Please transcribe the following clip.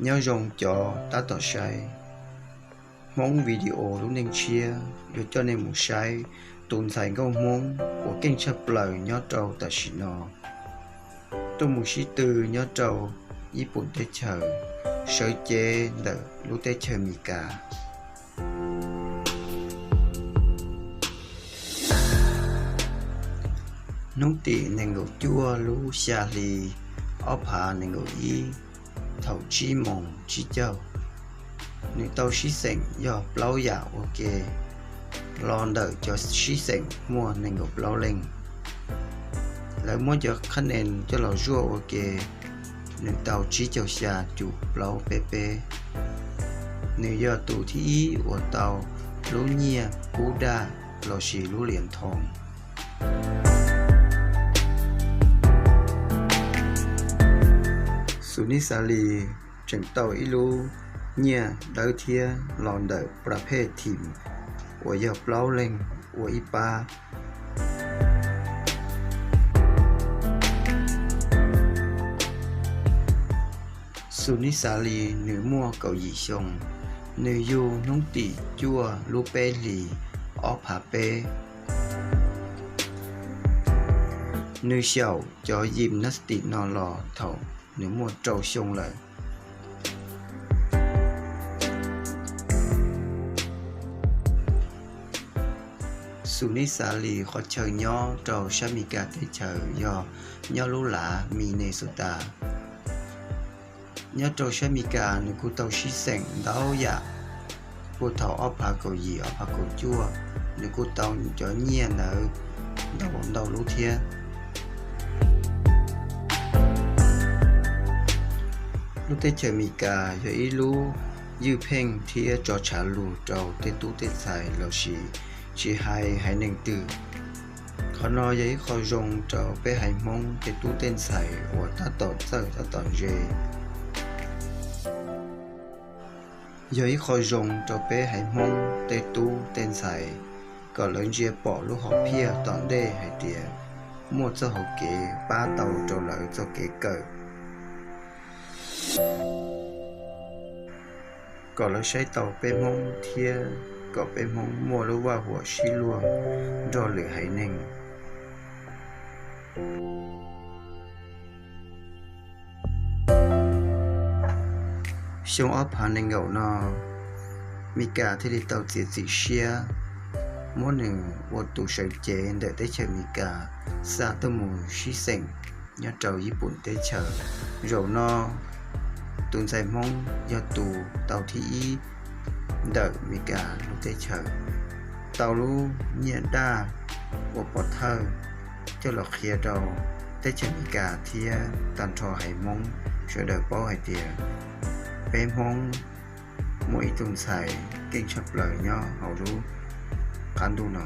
Nyob zoo cov tab tom saib Hmoob Video lub neej tshiab, yuav coj nej mus saib tus ntxhais nkauj Hmoob uas keej tshaj plaws nyob rau tam sim no, tuaj mus sib tw nyob rau Yij Pum teb chaws, sawv cev ntawm lub teb chaws Amelikas. Hnub tim nees nkaum cuaj lub xya hli ob phav nees nkaum ib, thaum tsib moos tsib caug, nws tau sib xeem yog plaub yam ua ke los ntawm cov sib xeem muaj nees nkaum plaub leej. Lawv muab cov qhab nees coj los zuaj ua ke, nws tau tsib caug xya cum plaub peb peb. Nws yog tus thib ib uas tau lub nyiaj kub daj lossis lub liam nthoo. Xus Nib Xas Lis tseem tau ib lub nyiaj dawb thiab los ntawm Pra Phe Thim uas yog plaub leeg ua ib pab. Xus Nib Xas Lis nws muaj kaum yim xyoo, nws yug hnub tim cuaj lub peb hlis ob phav peb. Nws xyaum cov gymnastic no los thaum nws muaj rau xyoo lawm. Xus Nib Xas Lis qhov chaw nyob rau sab Amelikas teb chaws yog nyob lub lav Minnesota. Nyob rau sab Amelikas nws kuj tau sib xeem ntau yam, puag thaum ob phav kaum yim ob phav kaum cuaj, nws kuj tau cov nyiaj ntawd ntau ntau lub thiab. Lub teb chaws Amelikas yog ib lub ywj pheej thiab tso tshav lug rau tej tub tej ntxhais lossis tsis hais haiv neeg twg. Qhov no yog ib qho zoo rau peb haiv Hmoob tej tub tej ntxhais uas tab tom txawj tab tom ntse. Yog ib qho zoo rau peb haiv Hmoob tej tub tej ntxhais kom lawv ntsia pom lub hom phiaj tom ntej hais tias muaj txoj hauv kev pab tau rau lawv txoj kev kawm, kom lawv saib tau peb Hmoob thiab kom peb Hmoob muaj lub vaj huam sib luag nrog lwm haiv neeg. Xyoo ob phav nees nkaum no, Meskas thiaj li tau txiav txim siab muab nws ua tus sawv cev ntawm teb chaws Meskas xa tuaj mus sib xeem nyob rau Yij Pum teb chaws. Zaum no tus ntxhais Hmoob yog tus tau thib ib ntawm Meskas lub teb chaws, tau lub nyiaj daj ua pov thawj coj los qhia rau teb chaws Meskas thiab tag nrho haiv Hmoob sawv daws paub hais tias peb Hmoob muaj ib tug ntxhais keej tshaj plaws nyob hauv lub qab ntuj no.